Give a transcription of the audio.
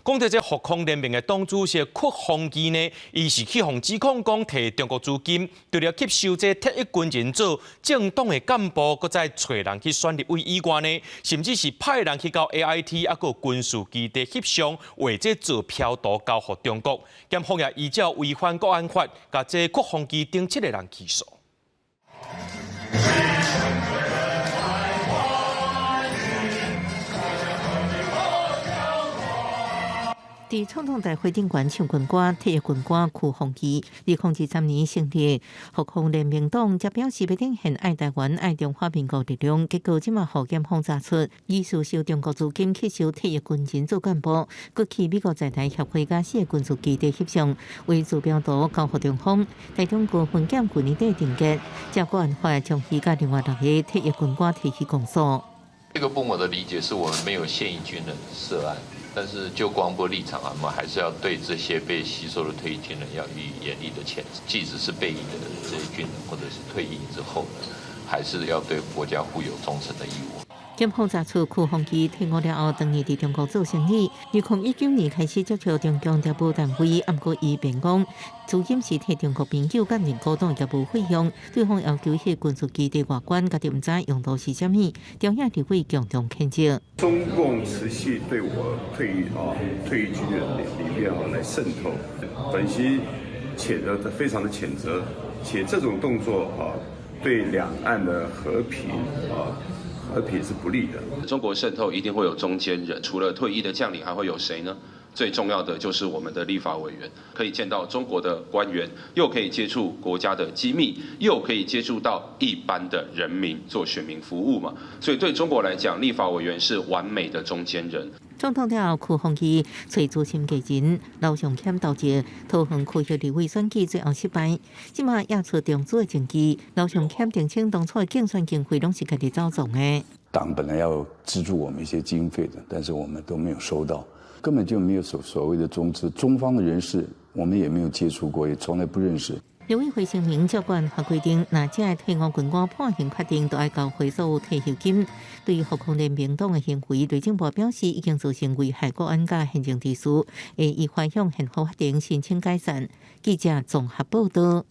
講到這國防聯盟的黨主席屈鴻基呢，伊是去予指控講提中國資金，除了吸收這退役軍人做政黨的幹部，閣再揣人去選立委以外呢，甚至是派人去到 AIT 抑閣軍事基地翕相，畫這做飄圖交予中國。檢方也依照違反國安法，共這屈鴻基等七個人起訴。佇總統大會頂懸唱軍歌，退役軍官屈鴻基，2023年成立國防聯盟黨，則表示欲展現愛台灣、愛中華民國力量。結果這馬予檢方查出，疑似收中國資金吸收退役軍人做幹部，閣去美國在台協會佮四个軍事基地翕相，畫資料圖交予中方。台中高分檢去年底定結，照國安法將伊佮另外六个退役軍官提起公訴。這個部分我的理解是我們沒有現役軍人涉案。但是就國防部立場啊，我們還是要對這些被吸收的退役軍人要予以嚴厲的譴責，即使是備役的這些軍人，或者是退役之後呢，還是要對國家負有忠誠的義務。檢方查出屈鴻基退伍了後，長年佇中國做生意。2019年開始接觸中共諜報單位，毋過伊辯講，資金是替中國朋友佮認股東業務費用。對方要求彼軍事基地外觀，家己毋知用途是啥物，朝野立委共同譴責。中共持續對我退役啊退役軍人裡面啊來滲透，本席譴責，非常的譴責，且這種動作啊對兩岸的和平啊和平是不利的。中國滲透一定會有中間人，除了退役的將領，還會有誰呢？最重要的就是我們的立法委員，可以見到中國的官員，又可以接觸國家的機密，又可以接觸到一般的人民做選民服務嘛。所以對中國來講，立法委員是完美的中間人。總統了後，屈鴻基揣資深藝人劉尚謙導致桃園區域立委選舉最後失敗，這馬也出中資的證據。劉尚謙澄清當初的競選經費攏是家己走創的。黨本來要資助我們一些經費的，但是我們都沒有收到，根本就沒有所謂的中資，中方的人士我們也沒有接觸過，也從來不認識。陸委會聲明，照國安法規定，若這个退伍軍官判刑確定，都愛交回所有退休金。對於國防聯盟黨的行為，內政部表示已經造成危害國安佮憲政秩序，會依法向憲法法庭申請解散。記者綜合報道。